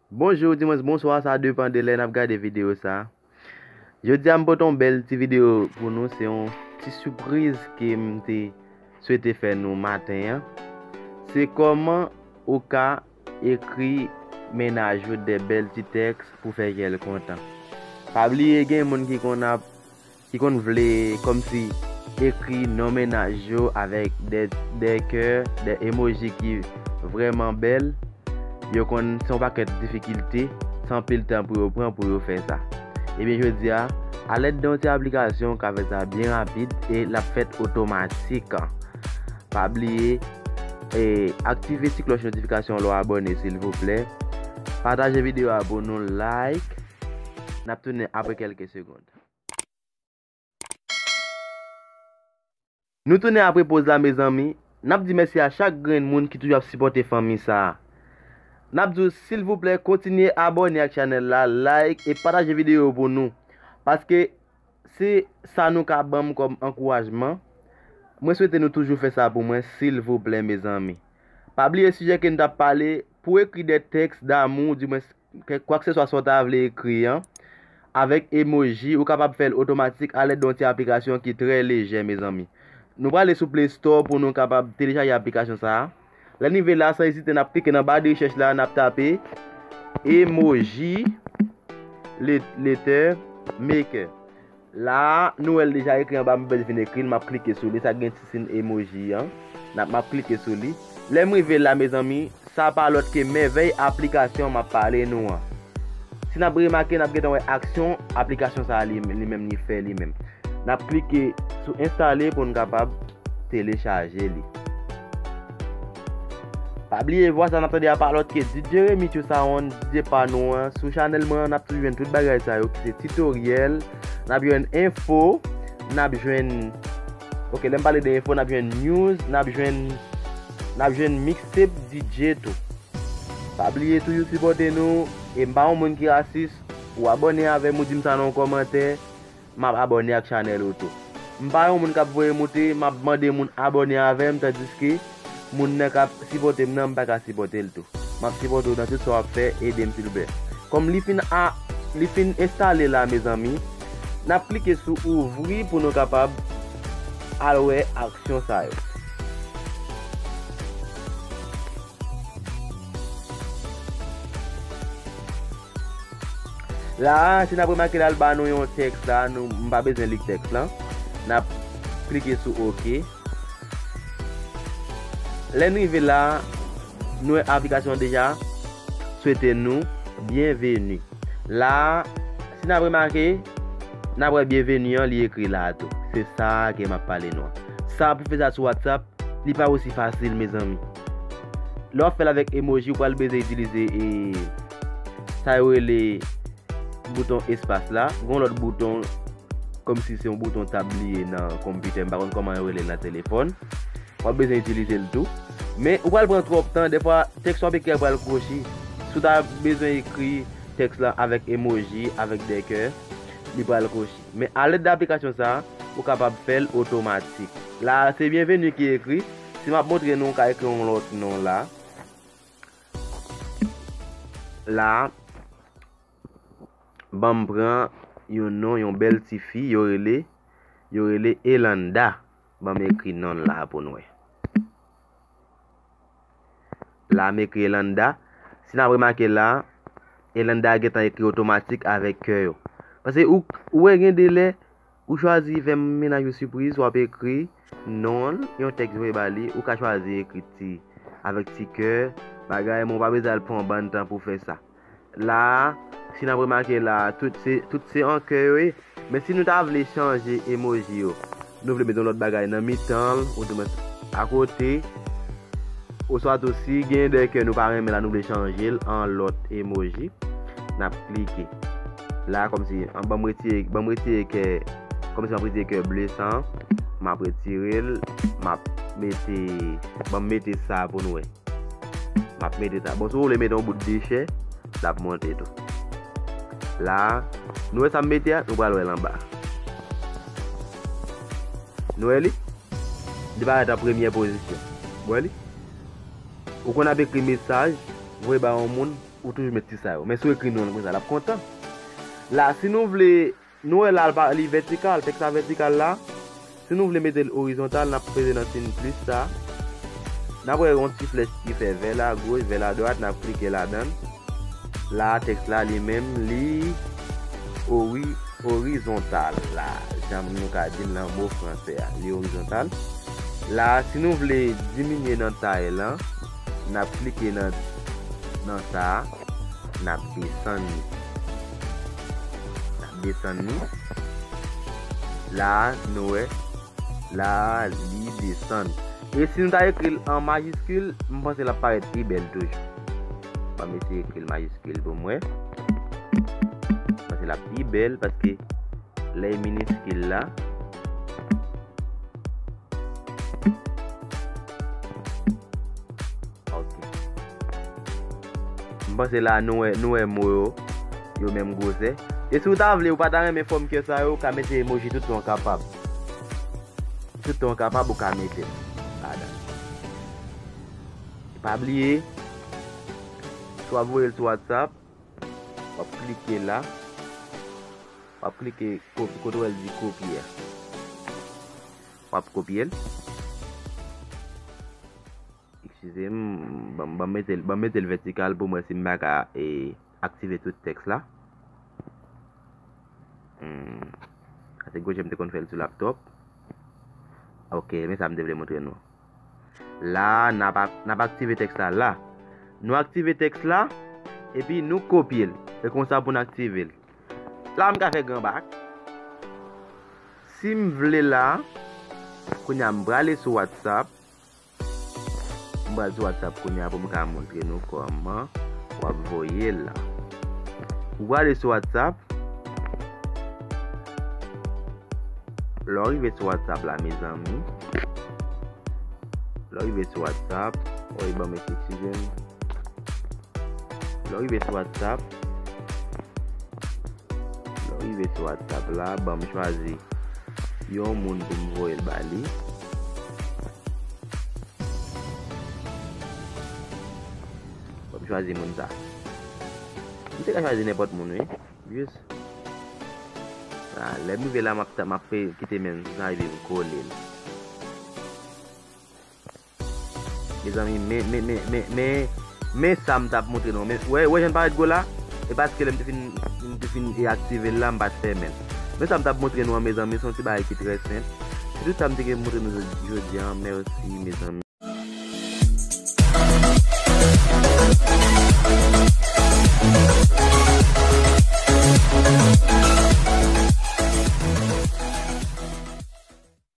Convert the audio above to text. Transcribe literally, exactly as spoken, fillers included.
Bonjou, dimwens bonswa, sa depann de lè n ap gade videyo sa. Jodi a, m pote yon bèl ti videyo pou nou. Se yon ti sipriz ke m te swete fè nou maten an. Se kòman ou ka ekri mennaj ou de bèl ti tèks pou fè kè l kontan. Pa bliye, gen moun ki konn ap, ki konn vle kòmsi ekri non mennaj yo avèk de, de kè, de emoji ki vrèman bèl. Yo konn se yon pakèt difikilte, se anpil tan pou yo pran pou yo fè sa. Ebyen, jodi a, alèd de yon ti aplikasyon, w ka fè sa byen rapid e l ap fèt otomatik. Pa bliye, e, aktive ti klòch notifikasyon lè w abòne, silvouplè. Pataje videyo a pou nou, like. N ap tounen apre kèlke segonn. Nou tounen apre poz la, mezanmi. N ap di mèsi a chak grenn moun ki toujou ap sipòte fanmi sa a. N ap di w, silvouplè, kontinye abòne ak chanèl la, like e pataje videyo pou nou. Paske se sa nou ka ban m kòm ankourajman. Mwen swete nou toujou fè sa pou mwen, silvouplè, mezanmi. Pa bliye sijè ke n t ap pale, pou ekri de tèks damou, dimwens, kè, kwakseswa sa w ta vle ekri an, avèk emoji, ou kapab fè l otomatik alèd de yon ti aplikasyon ki trè lejè, mezanmi. Nou prale sou Play Store pou nou kapab telechaje aplikasyon sa a. Lè n rive la, san ezite, n ap klike nan ba de rechèch la, n ap tape Emoji le-, Letter Maker. La a, nou wè l deja ekri anba, m pa bezwen vin ekri l, m ap klike sou li, sa gen ti siy emoji an. N ap, m ap klike sou li. Lè m rive la, mezanmi, sa pa lòt ke mèvèy aplikasyon m ap pale nou an. Si n ap remake, n ap gentan wè aksyon aplikasyon sa a li, li menm li fè li menm. N ap klike sou enstale pou n kapab telechaje li. Pa bliye, vwa sa n ap tande a pa lòt ke D J Remy Tchou Sound, D J pa nou an. Sou chanèl mwen an, n ap toujou jwenn tout bagay sa yo, ki se titoryèl, n ap jwenn enfo, n ap jwenn, ok, lè m pale de enfo, n ap jwenn news, n ap jwenn, n ap jwenn mixtape D J tou. Pa bliye toujou sipòte nou, e m pa yon moun ki rasis, ou abòne avè m, ou di m sa nan yon kòmantè, m ap abòne ak chanèl ou tou. M pa yon moun k ap voye moute, m ap mande moun abòne avè m, tandiske moun nan k ap sipòte m nan, m pa ka sipòte l tou. M ap sipòte w nan tout sa w ap fè, ede m silvouplè. Kòm li fin a, li fin enstale la, mezanmi, n ap klike sou ouvri pou nou kapab al wè aksyon sa yo. La a, si n ap remake la, l ba nou yon tèks la, nou, m pa bezwen li tèks lan. N ap klike sou ok. Lè n rive la, nou wè aplikasyon deja swete nou byenveni. La a, si n ap remake, n ap wè byenveni an, li ekri la a tou. Se sa a ke m ap pale nou an. Sa pou fè sa sou WhatsApp, li pa osi fasil, mezanmi. Lè w ap fè l avèk emoji, ou pral bezwen itilize, e, sa yo rele bouton espas la. Gen yon lòt bouton, kòmsi se yon bouton tabliye nan konpitè. M pa konn kòman yo rele l nan telefòn. W ap bezwen itilize l tou. Men, ou pral pran twòp tan. Dèfwa, tèks w ap ekri a pral kwochi. Si w ta bezwen ekri tèks la avèk emoji, avèk de kè, li pral kwochi. Men alèd de aplikasyon sa a, ou kapab fè l otomatik. La a, se byenveni ki ekri. Si m ap montre nou, ou ka ekri yon lòt non la. La a, ban m pran yon non, yon bèl ti fi, yo rele, yo rele Elanda. Ban m ekri non l la pou n wè. La, m ekri Elanda. Si n ap remake la, Elanda gentan ekri otomatik avèk kè yo. Paske ou, ou wè gen de lè, ou chwazi fè mennaj ou sipriz, w ap ekri non l, yon tèks voye ba li, ou ka chwazi ekri ti, avèk ti kè, bagay, men w pa bezwen al pran yon bann tan pou fè sa. La a, si n ap remake la a, tout se, tout se an kè yo ye. Men si nou ta vle chanje emoji yo, nou vle met yon lòt bagay nan mitan l, oudimwens akote, oswa tou si gen de kè nou pa renmen la, nou vle chanje l an lòt emoji, n ap klike. La a, kòmsi, an, ban m retire, ban m retire kè, kòmsi m ap retire kè ble sa a, m ap retire l, m ap mete, ban m mete sa a pou nou wè. M ap mete sa. Bon, si w vle mete yon bout dechè, l ap monte tou. La a, nou wè sa m mete a, nou pral wè l anba. Nou wè li? Li parèt an premyè pozisyon. Ou wè li? Ou konn ap ekri mesaj, voye ba yon moun, ou toujou met ti sa yo. Men si w ekri non l konsa, l ap kontan. La, si nou vle, nou wè la, l pa, li vètikal, tèks la vètikal la. Si nou vle mete l orizontal, n ap peze nan siy plis sa. N ap wè yon ti flèch ki fè vè l agoch, vè l adwat, n ap klike ladan l. La, tèks la, li menm, li ori-, orizontal la. Jan nou ka di l nan mo fransè a, li orizontal. La, si nou vle diminye nan tay lan, n ap klike nan, nan sa a, n ap desann li. N ap desann li. La, nou wè, la, li desann. E si nou ta ekri l an majiskil, m panse l ap parèt pi bèl toujou. Ban m eseye ekri l majiskil pou m wè. M panse l ap pi bèl paske lè e miniskil la. Ok. M panse la nou wè, nou wè mo yo, yo menm gwosè. E si w ta vle, ou pa ta renmen fòm kè sa yo, ou ka mete emoji toutan w kapab. Toutan w kapab, ou ka mete l ladan. E pa bliye, si w ap voye l sou WhatsApp, w ap klike la, w ap klike kopi, kote w wè l di kopye a. W ap kopye l. Eskize m, ban m, ban m mete l, ban m mete l vètikal pou m wè si m pa ka, e, aktive tout tèks la. Hmm. Sa se gwo jan m te konn fè l sou laptòp. Ok, men sa m te vle montre nou. La, n ap, n ap aktive tèks la la. Nou aktive tèks la, epi nou kopye l. Se konsa pou n aktive l. La, m ka fè gran bak. Si m vle la, kounye a m prale sou WhatsApp. M pral sou WhatsApp kounye a pou m ka montre nou kòman w ap voye l la. Ou prale sou WhatsApp. Lè w rive sou WhatsApp la, mezanmi. Lè w rive sou WhatsApp, oy, ban m eskize m. Lè w rive sou WhatsApp, lè w rive sou WhatsApp la, ban m chwazi yon moun pou m voye l ba li. Ban m chwazi moun sa. M te ka chwazi nenpòt moun, wi. Jis. Ah, lè m rive la, m ap, m ap pe-, kite men m, si sa rive m kole l. Mezanmi, men, men, men, men, men, men sa m t ap montre nou. Men, wè, wè jan l parèt gwo la? E paske lè m te fin, m te fin e aktive l la, m pa t fèmen l. Men sa m t ap montre nou an, mezanmi, se yon ti bagay ki trè senp. Se tout sa m te gen pou montre nou jodi, jodi a. Mèsi, mezanmi.